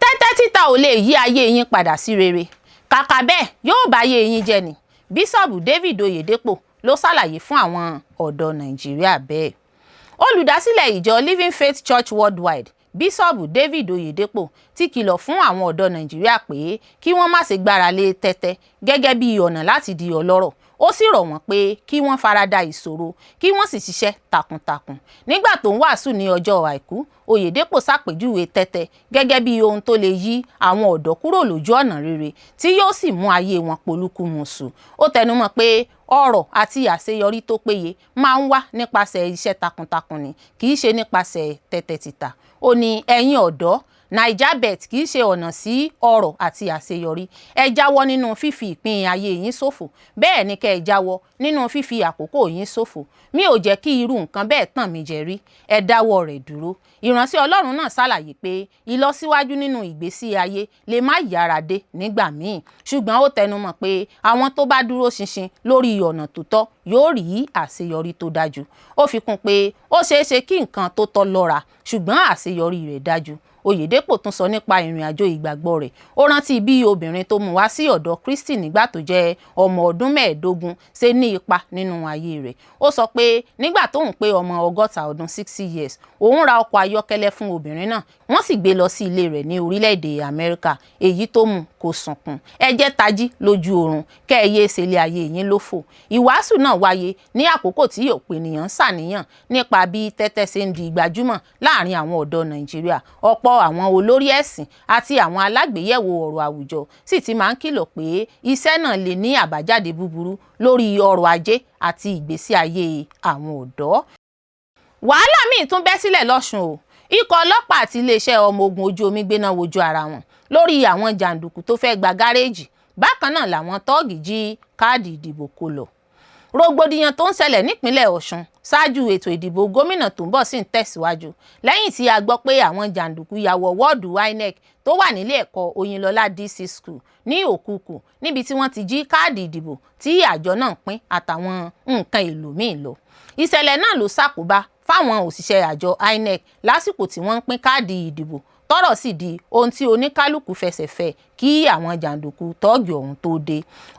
Tẹ́tẹ́ títa ò lè yí ayé yín padà sí rere, kàkà bẹ́ẹ̀ yóò bá ayé yín jẹ́ ni. Bíṣọ́ọ̀bù David Oyedepo ló ṣàlàyé fún àwọn ọ̀dọ́ Nàìjíríà bẹ́ẹ̀. Olùdásílẹ̀ ìjọ Living Faith Church Worldwide, Bíṣọ́ọ̀bù David Oyedepo, ti kìlọ̀ fún àwọn ọ̀dọ́ Nàìjíríà pé kí wọ́n má ṣe gbára lé tẹ́tẹ́ gẹ́gẹ́ bí ọ̀nà láti di ọlọ́rọ̀. Ó sì rọ̀ wọ́n pé kí wọ́n farada ìṣòro, kí wọ́n sì ṣiṣẹ́ takuntakun. Nígbà tó ń wàásù ní ọjọ́ Àìkú, Oyedepo ṣàpèjúwe tẹ́tẹ́ gẹ́gẹ́ bí ohun tó lè yí àwọn ọ̀dọ́ kúrò lójú ọ̀nà rere, tí yóò sì mú ayé wọn polúkúmuṣu. Ó tẹnumọ́ pé ọrọ̀ àti àṣeyọrí tó péye máa ń wá nípasẹ̀ iṣẹ́ takuntakun ni, kì í ṣe nípasẹ̀ tẹ́tẹ́ títa. Ó ní, ẹ̀yin ọ̀dọ́, Naija Bet kì í ṣe ọ̀nà sí ọrọ̀ àti àṣeyọrí. Ẹ jáwọ́ nínú fífi ìpín ayé yín ṣòfò, bẹ́ẹ̀ ni kẹ́ ẹ jáwọ́ nínú fífi àkókò yín ṣòfò. Mi ò jẹ́ kí irú nǹkan bẹ́ẹ̀ tàn mí jẹ rí. Ẹ dáwọ́ rẹ̀ dúró. Ìránṣẹ́ Ọlọ́run náà ṣàlàyé pé ìlọsíwájú nínú ìgbésí ayé lè má yára dé nígbà míì, ṣùgbọ́n ó tẹnumọ́ pé àwọn tó bá dúró ṣinṣin lórí ọ̀nà tó tọ́ yóò rí àṣeyọrí tó dájú. Ó fi kún pé ó ṣeé ṣe kí nǹkan tó tọ́ lọ́ra, ṣùgbọ́n àṣeyọrí rẹ̀ dájú. Oyèdépò tún sọ nípa ìrìn àjò ìgbàgbọ́ rẹ̀. Ó rántí bí obìnrin tó mú wá sí ọ̀dọ̀ Kristi nígbà tó jẹ́ ọmọ ọdún 15 ṣe ní ipa nínú ayé rẹ̀. Ó sọ pé nígbà tóun pé ọmọ 60 ọdún, 60 years, òun ra ọkọ̀ ayọ́kẹ́lẹ́ fún obìnrin náà, wọ́n sì gbé lọ sí ilé rẹ̀ ní orílẹ̀-èdè Amẹ́ríkà, èyí tó mú kó sunkún. Ẹ jẹ́ tají lójú oorun, kẹ́ ẹ yéé ṣe ilé ayé yín lófò. Ìwàásù náà wáyé ní àkókò tí ọ̀pọ̀ ènìyàn ń ṣàníyàn nípa bí tẹ́tẹ́ ṣe ń di gbajúmọ̀ láàrin àwọn ọ̀dọ́ Nàìjíríà. Ọ̀pọ̀ àwọn olórí ẹ̀sìn àti àwọn alágbèyẹ̀wò ọ̀rọ̀ àwùjọ sì ti máa ń kìlọ̀ pé iṣẹ́ náà lè ní àbájáde búburú lórí ọrọ̀ ajé àti ìgbésí ayé àwọn ọ̀dọ́. Wàhálà míì tún bẹ́ sílẹ̀ lọ́sùn o. Ikọ̀ ọlọ́pàá àti iléeṣẹ́ ọmọ ogun ojú omi gbéná wojú ara wọn lórí àwọn jàǹdùkú tó fẹ́ gba gáréèjì. Bákan náà làwọn tọ́ọ̀gì jí káàdì ìdìbò kó lọ. Rògbòdìyàn tó ń ṣẹlẹ̀ nípínlẹ̀ Ọ̀ṣun ṣáájú ètò ìdìbò gómìnà tó ń bọ̀ sì ń tẹ̀síwájú, lẹ́yìn tí a gbọ́ pé àwọn jàǹdùkú ya wọ wọ́ọ̀dù INEC tó wà nílé ẹ̀kọ́ Oyinlọ́lá DC School ní Òkùkù, níbi tí wọ́n ti jí káàdì ìdìbò tí àjọ náà pín àtàwọn nǹkan èlò míì lọ. Ìṣẹ̀lẹ̀ náà ló ṣàkóbá fáwọn òṣìṣẹ́ àjọ INEC lásìkò tí wọ́n ń pín káàdì ìdìbò, tọ́rọ̀ sì di ohun tí oníkálukú fẹsẹ̀ fẹ́ kí àwọn jàǹdùkú tọ́ọ̀gì ọ̀hún tó dé.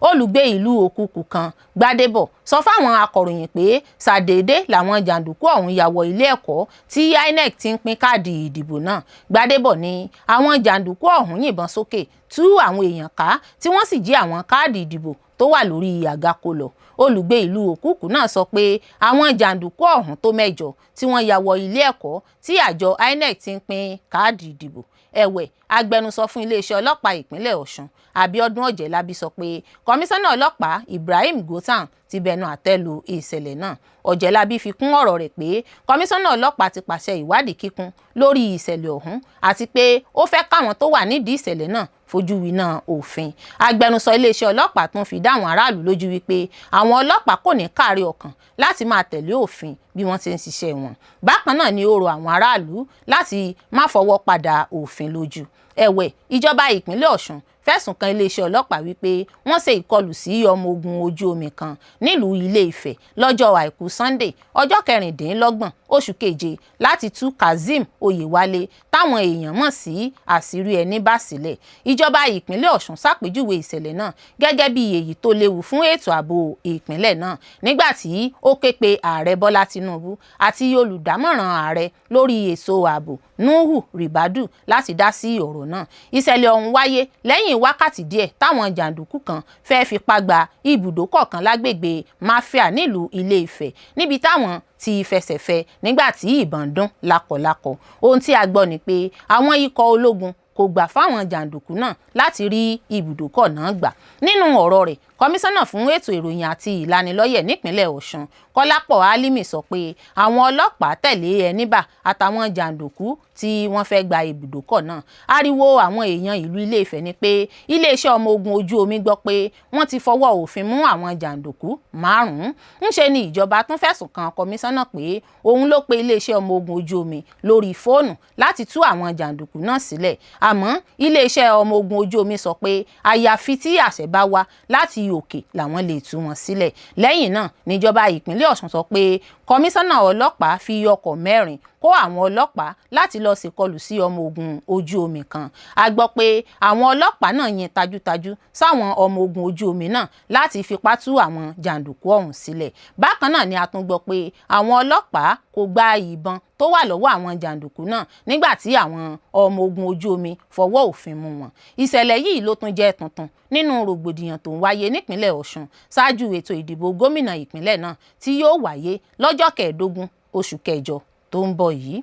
Olùgbé ìlú Òkùkù kan, Gbádébọ̀, sọ fáwọn akọ̀ròyìn pé ṣàdédé làwọn jàǹdùkú ọ̀hún ya wọ ilé ẹ̀kọ́ tí INEC ti ń pín káàdì ìdìbò náà. Gbádébọ̀ ní àwọn jàǹdùkú ọ̀hún yìnbọn sókè tú àwọn èèyàn ká, tí wọ́n sì jí àwọn káàdì ìdìbò tó wà lórí àga kó lọ. Olùgbé ìlú Òkùkù náà sọ pé àwọn jàǹdùkú ọ̀hún tó 8 tí wọ́n ya wọ ilé ẹ̀kọ́ tí àjọ INEC ti ń pín káàdì ìdìbò. Ẹ̀wẹ̀, agbẹnusọ fún iléeṣẹ́ ọlọ́pàá ìpínlẹ̀ Ọ̀ṣun, Abíọ́dún Ọ̀jẹ̀lábí, sọ pé kọmíṣánná ọlọ́pàá Ibrahim Gotan ti bẹnu àtẹ́ lu ìṣẹ̀lẹ̀ náà. Ọ̀jẹ̀lábí fi kún ọ̀rọ̀ rẹ̀ pé kọmíṣánná ọlọ́pàá ti pàṣẹ ìwádìí kíkún lórí ìṣẹ̀lẹ̀ ọ̀hún, àti pé ó fẹ́ káwọn tó wà nídìí ìṣẹ̀lẹ̀ náà fojú winá òfin. Agbẹnusọ iléeṣẹ́ ọlọ́pàá tún fi dá àwọn aráàlú lójú wípé àwọn ọlọ́pàá kò ní káàárẹ̀ ọkàn láti máa tẹ̀lé òfin bí wọ́n ti ń ṣiṣẹ́ wọn. Bákan náà ni ó rọ àwọn aráàlú láti má fọwọ́ padà òfin lójú. Ẹ̀wẹ̀, ìjọba ìpínlẹ̀ Ọ̀ṣun fẹ̀sùn kan iléeṣẹ́ ọlọ́pàá wípé wọ́n ṣe ìkọlù sí ọmọ ogun ojú omi kan nílùú Ilé-Ifẹ̀ lọ́jọ́ Àìkú Sunday, ọjọ́ 26 oṣù keje, láti tú Kazeem Oyèwálé táwọn èèyàn mọ̀ sí Àṣírí ẹni bá sílẹ̀. Ìjọba ìpínlẹ̀ Ọ̀ṣun ṣàpèjúwe ìṣẹ̀lẹ̀ náà gẹ́gẹ́ bí èyí tó léwu fún ètò ààbò ìpínlẹ̀ náà, nígbà tí ó ké pe Ààrẹ Bọ́lá Tinubu àti olùdámọ̀ràn ààrẹ lórí ètò ààbò Nuhu Ribadu láti dá sí ọ̀rọ̀ náà. Ìṣẹ̀lẹ̀ ọ̀hún wáyé lẹ́yìn wákàtí díẹ̀ táwọn jàǹdùkú kan fẹ́ẹ́ fipá gba ibùdókọ̀ kan lágbègbè Mafia nílùú Ilé-Ifẹ̀, níbi táwọn ti fẹsẹ̀ fẹ́ nígbà tí ìbọn dún lákọlákọ. Ohun tí a gbọ́ ni pé àwọn ikọ̀ ológun kò gbà fáwọn jàǹdùkú náà láti rí ibùdókọ̀ náà gbà. Nínú ọ̀rọ̀ rẹ̀, kọmíṣánná fún ètò ìròyìn àti ìlanilọ́yẹ̀ nípínlẹ̀ Ọ̀ṣun, Kọ́lápọ̀ Álímì, sọ pé àwọn ọlọ́pàá tẹ̀lé Ẹníbà àtàwọn jàǹdùkú tí wọ́n fẹ́ gba ibùdókọ̀ náà. Ariwo àwọn èèyàn ìlú Ilé-Ifẹ̀ ni pé iléeṣẹ́ ọmọ ogun ojú omi gbọ́ pé wọ́n ti fọwọ́ òfin mú àwọn jàǹdùkú 5. Ńṣe ni ìjọba tún fẹ̀sùn kan kọmíṣánná pé òun ló pe iléeṣẹ́ ọmọ ogun ojú omi lórí fóònù láti tú àwọn jàǹdùkú náà sílẹ̀. Àmọ́ iléeṣẹ́ ọmọ ogun ojú omi sọ pé àyàfi tí àṣẹ bá wá láti òkè làwọn lè tú wọn sílẹ̀. Lẹ́yìn náà níjọba ìpínlẹ̀ Ọ̀ṣun sọ pé kọmíṣánná ọlọ́pàá fi ọkọ̀ 4 kó àwọn ọlọ́pàá láti lọ ṣèkọlù sí ọmọ ogun ojú omi kan. A gbọ́ pé àwọn ọlọ́pàá náà yin tajútajú sáwọn ọmọ ogun ojú omi náà láti fipá tú àwọn jàǹdùkú ọ̀hún sílẹ̀. Bákan náà ni a tún gbọ́ pé àwọn ọlọ́pàá kò gba ìbọn tó wà lọ́wọ́ àwọn jàǹdùkú náà nígbà tí àwọn ọmọ ogun ojú omi fọwọ́ òfin mú wọn. Ìṣẹ̀lẹ̀ yìí ló tún jẹ́ tuntun nínú rògbòdìyàn tó ń wáyé nípínlẹ̀ Ọ̀ṣun ṣáájú ètò ìdìbò gómìnà ìpínlẹ̀ náà tí yóò wáyé lọ́jọ́ 15 oṣù kẹjọ tó ń bọ̀ yìí.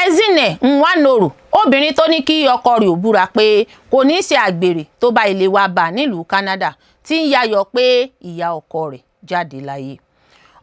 Ezinne Nwanoro, obìnrin tó ní kí ọkọ rẹ̀ ò búra pé kò ní í ṣe àgbèrè tó bá ilé wa bá nílùú Canada, ti ń yayọ̀ pé ìyá ọkọ rẹ̀ jáde láyé.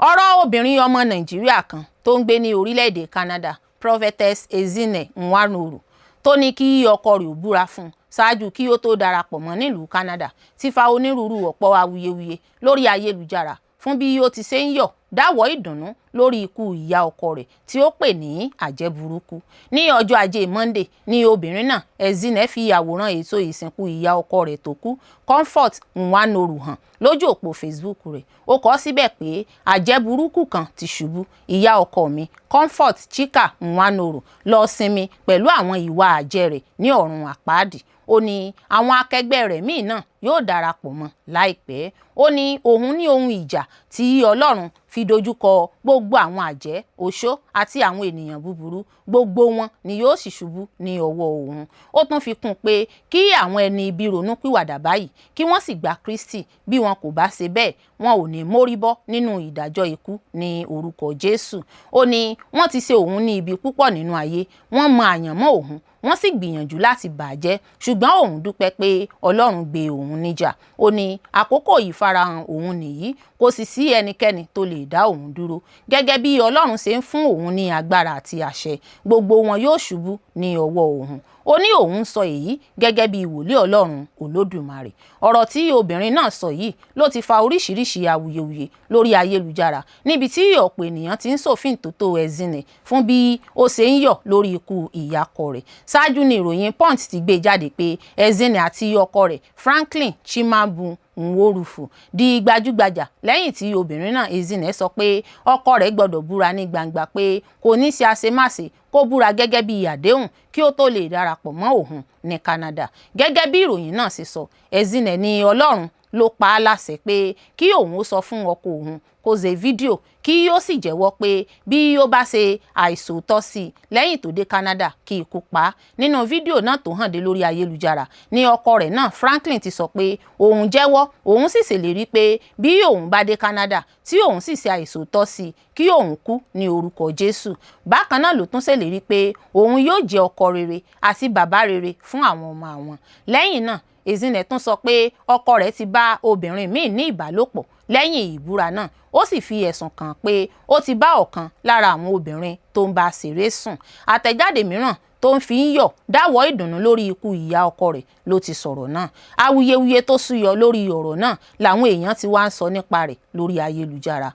Ọ̀rọ̀ obìnrin ọmọ Nàìjíríà kan tó ń gbé ní orílẹ̀-èdè Canada, Prophetess Ezinne Nwanoro, tó ní kí ọkọ rẹ̀ ò búra fún un ṣáájú kí ó tó darapọ̀ mọ́ nílùú Canada, ti fa onírúurú ọ̀pọ̀ awuyewuye lórí ayélujára fún bí ó ti ṣe ń yọ̀ dáwọ́ ìdùnnú lórí ikú ìyá ọkọ rẹ̀ tí ó pè ní àjẹ́ burúkú. Ní ọjọ́ Ajé Monday ní obìnrin náà Ezinne fi àwòrán ètò ìsìnkú ìyá ọkọ rẹ̀ tó kú, Comfort Nwanoro, hàn lójú òpó Facebook rẹ̀. Ó kọ síbẹ̀ pé àjẹ́ burúkú kan ti ṣubú, ìyá ọkọ mi Comfort Chika Nwanoro lọ sinmi pẹ̀lú àwọn ìwà àjẹ́ rẹ̀ ní ọ̀run àpáàdì. Ó ní àwọn akẹgbẹ́ rẹ̀ míì náà yóò darapọ̀ mọ́ láìpẹ́. Ó ní òun ní ohun ìjà tí Ọlọ́run fi dojúkọ gbogbo àwọn àjẹ́, oṣó àti àwọn ènìyàn búburú, gbogbo wọn ni yóò sì ṣubú ní ọwọ́ òun. Ó tún fi kún un pé kí àwọn ẹni ibi ronúpìwàdà báyìí, kí wọ́n sì gba Kristi. Bí wọn kò bá ṣe bẹ́ẹ̀, wọn ò ní mórí bọ́ nínú ìdájọ́ ikú ní orúkọ Jésù. Ó ní wọ́n ti ṣe òun ní ibi púpọ̀ nínú ayé, wọ́n mọ àyànmọ́ òun, wọ́n sì gbìyànjú láti bàjẹ́, ṣùgbọ́n òun dúpẹ́ pé Ọlọ́run gbé òun níjà. Ó ní àkókò ìfarahàn òun nìyí, kò sì sí ẹnikẹ́ni tó lè dá òun dúró. Gẹ́gẹ́ bí Ọlọ́run ṣe ń fún òun ní agbára àti àṣẹ, gbogbo wọn yóò ṣubú ní ọwọ́ òun. Ó ní òun sọ èyí gẹ́gẹ́ bí wòlíì Ọlọ́run Olódùmarè. Ọ̀rọ̀ tí obìnrin náà sọ yìí ló ti fa oríṣiríṣi awuyewuye lórí ayélujára, níbi tí ọ̀pọ̀ ènìyàn ti ń sòfin tótó Ezinne fún bí ó ṣe ń yọ̀ lórí ikú ìyá ọkọ rẹ̀. Ṣáájú ni ìròyìn Punch ti gbé jáde pé Ezinne àti ọkọ rẹ̀ Franklin Chimabu Nworufu di gbajúgbajà lẹ́yìn tí obìnrin náà Ezinne sọ pé ọkọ rẹ̀ gbọ́dọ̀ búra ní gbangba pé kò ní ṣe àṣemáṣe, kó búra gẹ́gẹ́ bí àdéhùn kí ó tó lè darapọ̀ mọ́ òun ní Canada. Gẹ́gẹ́ bí ìròyìn náà ṣe sọ, Ezinne ní Ọlọ́run ló pa á láṣẹ pé kí òun ó sọ fún ọkọ òun kó ṣe fídíò, kí ó sì jẹ́wọ́ pé bí ó bá ṣe àìsòótọ́ sí i lẹ́yìn tó dé Canada, kí ikú pa á. Nínú fídíò náà tó hàn dé lórí ayélujára ní ọkọ rẹ̀ náà Franklin ti sọ pé òun jẹ́wọ́, òun sì ṣèlérí pé bí òun bá dé Canada tí òun sì ṣe àìsòótọ́ sí i, kí òun kú ní orúkọ Jésù. Bákan náà ló tún ṣèlérí pé òun yóò jẹ́ ọkọ rere àti bàbá rere fún àwọn ọmọ àwọn. Lẹ́yìn náà, Ezinne tún sọ pé ọkọ rẹ̀ ti bá obìnrin míì ní ìbálòpọ̀ lẹ́yìn ìbúra náà. Ó sì fi ẹ̀sùn kàn pé ó ti bá ọ̀kan lára àwọn obìnrin tó ń bá ṣeré sùn. Àtẹ̀jáde mìíràn tó ń fi ń yọ̀ dáwọ́ ìdùnnú lórí ikú ìyá ọkọ rẹ̀ ló ti sọ̀rọ̀ náà. Awuyewuye tó súyọ lórí ọ̀rọ̀ náà làwọn èèyàn ti wá ń sọ nípa rẹ̀ lórí ayélujára.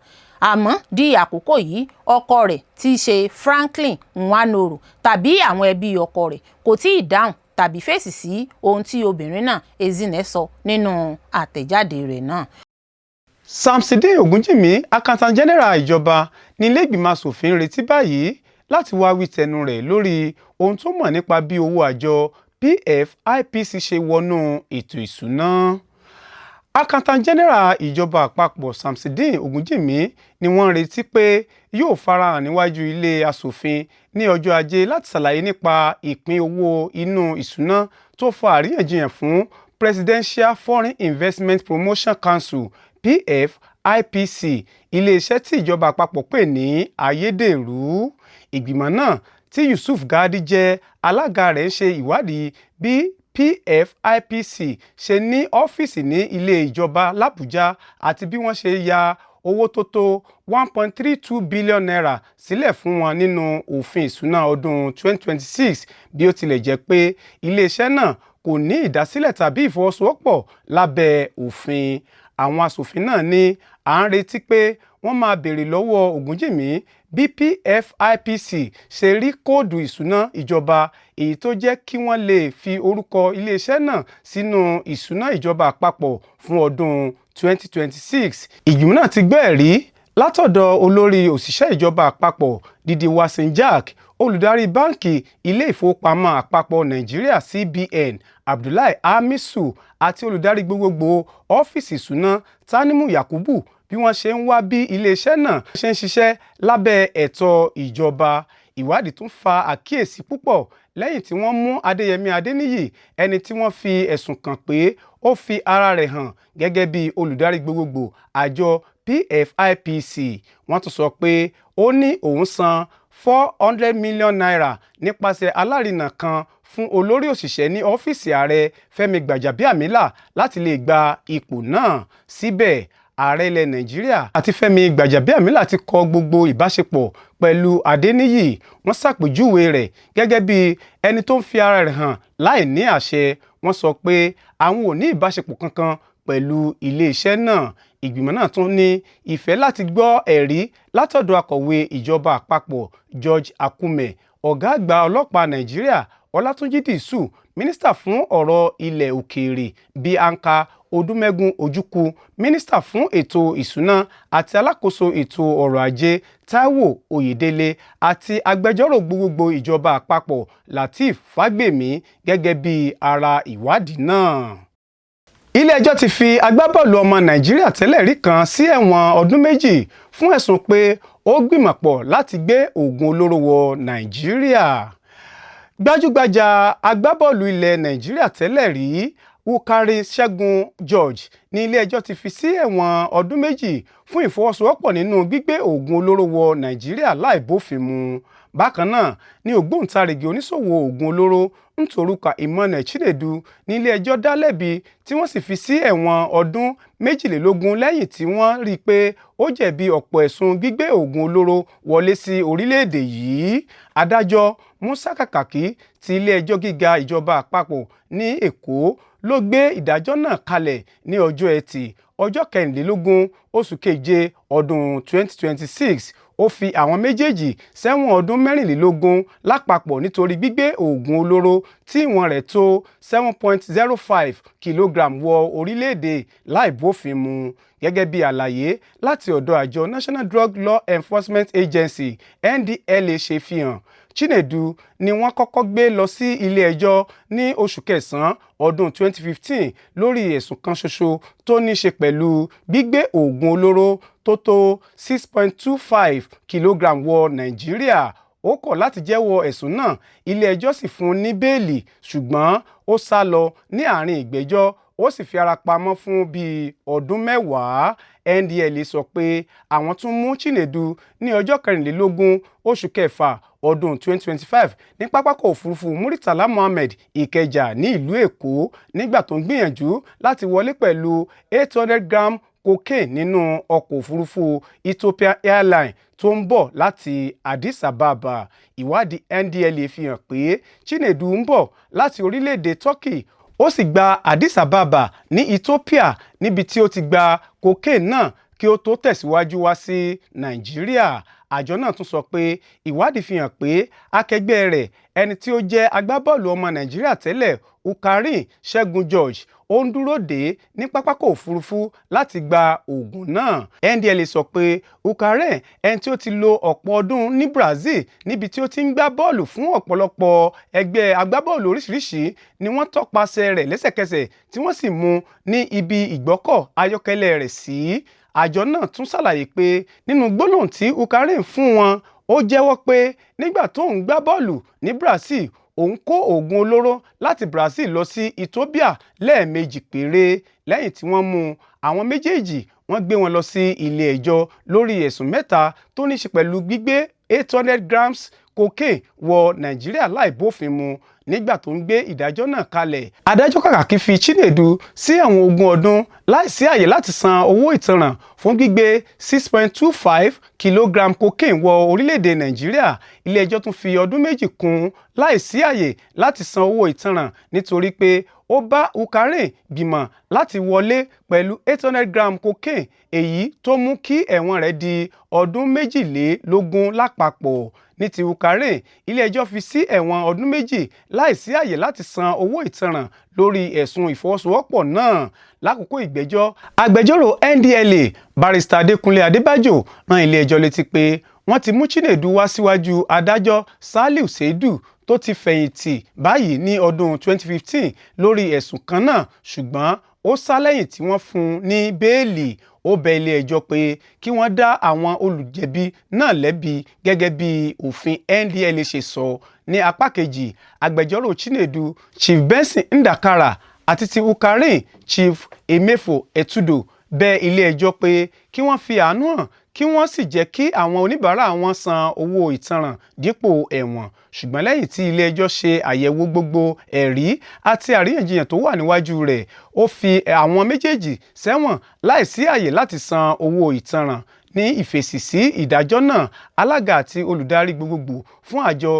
Àmọ́ di àkókò yìí, ọkọ rẹ̀ tí í ṣe Franklin Nwanoro tàbí àwọn ẹbí ọkọ rẹ̀ kò tí ì dáhùn tàbí fèsì sí ohun tí obìnrin náà Ezinne sọ nínú àtẹ̀jáde rẹ̀ náà. Samsideen Ogunjìmí, Accountant General ìjọba, ní ilé ìgbìmọ̀ asòfin ń retí báyìí láti wáá wí tẹnu rẹ̀ lórí ohun tó mọ̀ nípa bí owó àjọ PFIPC ṣe wọnú ètò ìṣúná. Accountant General ìjọba àpapọ̀ Samsideen Ogunjìmí ni wọ́n ń retí pé yóò farahàn níwájú ilé asòfin ní ọjọ́ Ajé láti ṣàlàyé nípa ìpín owó inú ìṣúná tó fa àríyànjiyàn fún Presidential Foreign Investment Promotion Council, PFIPC, iléeṣẹ́ tí ìjọba àpapọ̀ pè ní ayédèrú. Ìgbìmọ̀ náà tí Yusuf Gadi jẹ́ alága rẹ̀ ń ṣe ìwádìí bí PFIPC ṣe ní ọ́fíìsì ní ilé ìjọba làbújá àti bí wọ́n ṣe ya owó tó tó ₦1.32 billion sílẹ̀ fún wọn nínú òfin ìṣúná ọdún 2026, bí ó tilẹ̀ jẹ́ pé iléeṣẹ́ náà kò ní ìdásílẹ̀ tàbí ìfọwọ́sowọ́pọ̀ lábẹ́ òfin. Àwọn aṣòfin náà ní à ń retí pé wọ́n máa béèrè lọ́wọ́ Ògúnjìmí bí PFIPC ṣe rí kóòdù ìṣúná ìjọba, èyí tó jẹ́ kí wọ́n lè fi orúkọ iléeṣẹ́ náà sínú ìṣúná ìjọba àpapọ̀ fún ọdún 2026. Ìgbìmọ̀ náà ti gbọ́ ẹ̀rí Látọ̀dọ̀ olórí òṣìṣẹ́ ìjọba àpapọ̀ Didi Wasin Jack, olùdarí báńkì ilé ìfowópamọ́ àpapọ̀ Nàìjíríà CBN Abdullahi Hamisu àti olùdarí gbogbogbò ọ́fíìsì ìṣúná Tanimu Yakubu, bí wọ́n ṣe ń wá bí iléeṣẹ́ náà ṣe ń ṣiṣẹ́ lábẹ́ ẹ̀tọ́ ìjọba. Ìwádìí tún fa àkíyèsí púpọ̀ lẹ́yìn tí wọ́n mú Adéyẹmí Adéníyì, ẹni tí wọ́n fi ẹ̀sùn kàn pé ó fi ara rẹ̀ hàn gẹ́gẹ́ bí olùdarí gbogbogbò àjọ PFIPC. Wọ́n tún sọ pé ó ní òun san ₦400 million nípasẹ̀ alárinà kan fún olórí òṣìṣẹ́ ní ọ́fíìsì ààrẹ Fẹ́mi Gbàjàbíàmílà láti lè gba ipò náà. Síbẹ̀, ààrẹ ilẹ̀ Nàìjíríà àti Fẹ́mi Gbàjàbíàmílà ti kọ gbogbo ìbáṣepọ̀ pẹ̀lú Adéníyì. Wọ́n ṣàpèjúwe rẹ̀ gẹ́gẹ́ bí ẹni tó ń fi ara rẹ̀ hàn láì ní àṣẹ. Wọ́n sọ pé àwọn ò ní ìbáṣepọ̀ kankan pẹ̀lú iléeṣẹ́ náà. Ìgbìmọ̀ náà tún ní ìfẹ́ láti gbọ́ ẹ̀rí látọ̀dọ̀ akọ̀wé ìjọba àpapọ̀ George Akume, ọ̀gá àgbà ọlọ́pàá Nàìjíríà Ọlátúnjí Dìsù, mínísítà fún ọ̀rọ̀ ilẹ̀ òkèèrè Bianca Odúmẹ́gun Ojukwu, mínísítà fún ètò ìṣúná àti alákòóso ètò ọrọ̀ ajé Taiwo Oyèdélé àti agbẹjọ́rò gbogbogbò ìjọba àpapọ̀ Lateef Fagbemi gẹ́gẹ́ bí ara ìwádìí náà. Ilé-ẹjọ́ ti fi agbábọ́ọ̀lù ọmọ Nàìjíríà tẹ́lẹ̀ rí kan sí ẹ̀wọ̀n ọdún 2 fún ẹ̀sùn pé ó gbìmọ̀pọ̀ láti gbé oògùn olóró wọ Nàìjíríà. Gbajúgbajà agbábọ́ọ̀lù ilẹ̀ Nàìjíríà tẹ́lẹ̀ rí Wukari Ṣẹ́gun George ní ilé-ẹjọ́ ti fi sí ẹ̀wọ̀n ọdún 2 fún ìfọwọ́sowọ́pọ̀ nínú gbígbé oògùn olóró wọ Nàìjíríà láì bófin mu. Bákan náà ni ògbóǹtarìgì oníṣòwò oògùn olóró Ntorúkà Emmanuel Chinedu ní ilé-ẹjọ́ dá lẹ́bi tí wọ́n sì fi sí ẹ̀wọ̀n ọdún 22 lẹ́yìn tí wọ́n rí i pé ó jẹ̀bi ọ̀pọ̀ ẹ̀sùn gbígbé oògùn olóró wọlé sí orílẹ̀-èdè yìí. Adájọ́ Musa Kàkàkí ti ilé-ẹjọ́ gíga ìjọba àpapọ̀ ní Èkó ló gbé ìdájọ́ náà kalẹ̀ ní ọjọ́ Ẹtì, ọjọ́ 24 oṣù keje ọdún 2026. Ó fi àwọn méjèèjì sẹ́wọ̀n ọdún 24 lápapọ̀ nítorí gbígbé oògùn olóró tí ìwọ̀n rẹ̀ tó 7.05 kìlógíráàmù wọ orílẹ̀-èdè láì bófin mu. Gẹ́gẹ́ bí àlàyé láti ọ̀dọ̀ àjọ National Drug Law Enforcement Agency NDLEA ṣe fi hàn, Chinedu ni wọ́n kọ́kọ́ gbé lọ sí ilé-ẹjọ́ ní oṣù kẹsàn-án ọdún 2015 lórí ẹ̀sùn kan ṣoṣo tó ní ṣe pẹ̀lú gbígbé oògùn olóró tó tó 6.25 kìlógíráàmù wọ Nàìjíríà. Ó kọ̀ láti jẹ́wọ́ ẹ̀sùn náà, ilé-ẹjọ́ sì fún un ní bẹ́ẹ̀lì, ṣùgbọ́n ó sá lọ ní àárín ìgbẹ́jọ́, ó sì fi ara pamọ́ fún bíi ọdún 10. NDLEA sọ pé àwọn tún mú Chinedu ní ọjọ́ 24 oṣù kẹfà ọdún 2025 ní pápákọ̀ òfurufú Murtala Muhammed Ìkẹjà ní ìlú Èkó nígbà tó ń gbìyànjú láti wọlé pẹ̀lú 800 gram cocaine nínú ọkọ̀ òfurufú Ethiopian Airlines tó ń bọ̀ láti Addis Ababa. Ìwádìí NDLEA fi hàn pé Chinedu ń bọ̀ láti orílẹ̀-èdè Turkey, ó sì gba Addis Ababa ní Ethiopia níbi tí ó ti gba cocaine náà kí ó tó tẹ̀síwájú wá sí Nàìjíríà. Àjọ náà tún sọ pé ìwádìí fi hàn pé akẹgbẹ́ rẹ̀, ẹni tí ó jẹ́ agbábọ́ọ̀lù ọmọ Nàìjíríà tẹ́lẹ̀ Wukari Ṣẹ́gun George, ó ń dúró dè é ní pápákọ̀ òfurufú láti gba oògùn náà. NDLEA sọ pé Wukari, ẹni tí ó ti lo ọ̀pọ̀ ọdún ní Brazil níbi tí ó ti ń gbá bọ́ọ̀lù fún ọ̀pọ̀lọpọ̀ ẹgbẹ́ agbábọ́ọ̀lù oríṣiríṣi, ni wọ́n tọpasẹ̀ rẹ̀ lẹ́sẹ̀kẹsẹ̀ tí wọ́n sì mú ní ibi ìgbọ́kọ̀ ayọ́kẹ́lẹ́ rẹ̀ sí. Àjọ náà tún ṣàlàyé pé nínú gbólóhùn tí Wukari fún wọn, ó jẹ́wọ́ pé nígbà tóun gbá bọ́ọ̀lù ní Brazil, òun kó oògùn olóró láti Brazil lọ sí Ethiopia lẹ́ẹ̀mejì péré. Lẹ́yìn tí wọ́n mú àwọn méjèèjì, wọ́n gbé wọn lọ sí ilé-ẹjọ́ lórí ẹ̀sùn 3 tó ní ṣe pẹ̀lú gbígbé 800 grams cocaine wọ Nàìjíríà láì bófin mu. Nígbà tó ń gbé ìdájọ́ náà kalẹ̀, adájọ́ Kàkàkí fi Chinedu sí ẹ̀wọ̀n 20 ọdún láìsí àyè láti san owó ìtanràn fún gbígbé 6.25 kìlógíráàmù cocaine wọ orílẹ̀-èdè Nàìjíríà. Ilé-ẹjọ́ tún fi ọdún 2 kún un láìsí àyè láti san owó ìtanràn nítorí pé Ó bá Hunkearin gbìmọ̀ láti wọlé pẹ̀lú 800 gram cocaine, èyí tó mú kí ẹ̀wọ̀n rẹ̀ di ọdún 22 lápapọ̀. Ní ti Hunkearin, ilé-ẹjọ́ fi sí ẹ̀wọ̀n ọdún 2 láìsí àyè láti san owó ìtanràn lórí ẹ̀sùn ìfọwọ́sowọ́pọ̀ náà. Lákòókò ìgbẹ́jọ́, agbẹjọ́rò NDLEA, Barrister Adékúnlé Adébájò, rán ilé-ẹjọ́ létí pé wọ́n ti mú Chinedu wá síwájú adájọ́ Saliu Seidu tó ti fẹ̀yìntì báyìí ní ọdún 2015 lórí ẹ̀sùn kan náà, ṣùgbọ́n ó sá lẹ́yìn tí wọ́n fún un ní bẹ́ẹ́lí. Ó bẹ ilé-ẹjọ́ pé kí wọ́n dá àwọn olùjẹ́bi náà lẹ́bi gẹ́gẹ́ bí òfin NDLEA ṣe sọ. Ní apá kejì, agbẹjọ́rò Chinedu, Chief Benson Ndakara, àti ti Hunkearin, Chief Emefo Etudo, bẹ ilé-ẹjọ́ pé kí wọ́n fi àánú hàn kí wọ́n sì jẹ́ kí àwọn oníbàárà wọn san owó ìtanràn dípò ẹ̀wọ̀n. Ṣùgbọ́n lẹ́yìn tí ilé-ẹjọ́ ṣe àyẹ̀wò gbogbo ẹ̀rí àti àríyànjiyàn tó wà níwájú rẹ̀, ó fi àwọn méjèèjì sẹ́wọ̀n láìsí àyè láti san owó ìtanràn. Ní ìfèsì sí ìdájọ́ náà, alága àti olùdarí gbogbogbò fún àjọ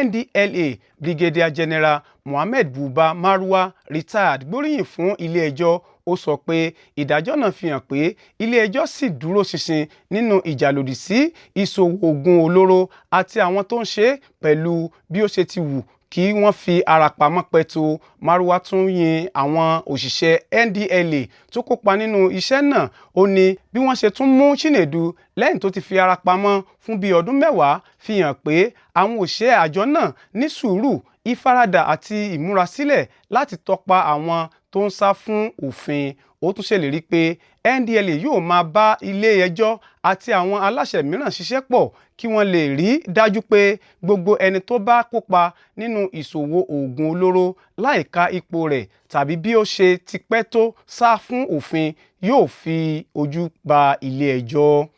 NDLEA, Brigadier General Mohammed Buba Marwa, retired, gbóríyìn fún ilé-ẹjọ́. Ó sọ pé ìdájọ́ náà fi hàn pé ilé-ẹjọ́ ṣì dúró ṣinṣin nínú ìjà lòdì sí ìṣòwò oògùn olóró àti àwọn tó ń ṣe é, pẹ̀lú bí ó ṣe ti wù kí wọ́n fi ara pamọ́ pẹ́ tó. Marwa tún yin àwọn òṣìṣẹ́ NDLEA tó kópa nínú iṣẹ́ náà. Ó ní bí wọ́n ṣe tún mú Chinedu lẹ́yìn tó ti fi ara pamọ́ fún bíi ọdún 10 fi hàn pé àwọn òṣìṣẹ́ àjọ náà ní sùúrù, ìfaradà àti ìmúrasílẹ̀ láti tọpa àwọn tó ń sá fún òfin. Ó tún ṣèlérí pé NDLEA yóò máa bá ilé-ẹjọ́ àti àwọn aláṣẹ mìíràn ṣiṣẹ́ pọ̀ kí wọ́n lè rí dájú pé gbogbo ẹni tó bá kópa nínú ìṣòwò oògùn olóró, láìka ipò rẹ̀ tàbí bí ó ṣe ti pẹ́ tó sá fún òfin, yóò fi ojú ba ilé-ẹjọ́.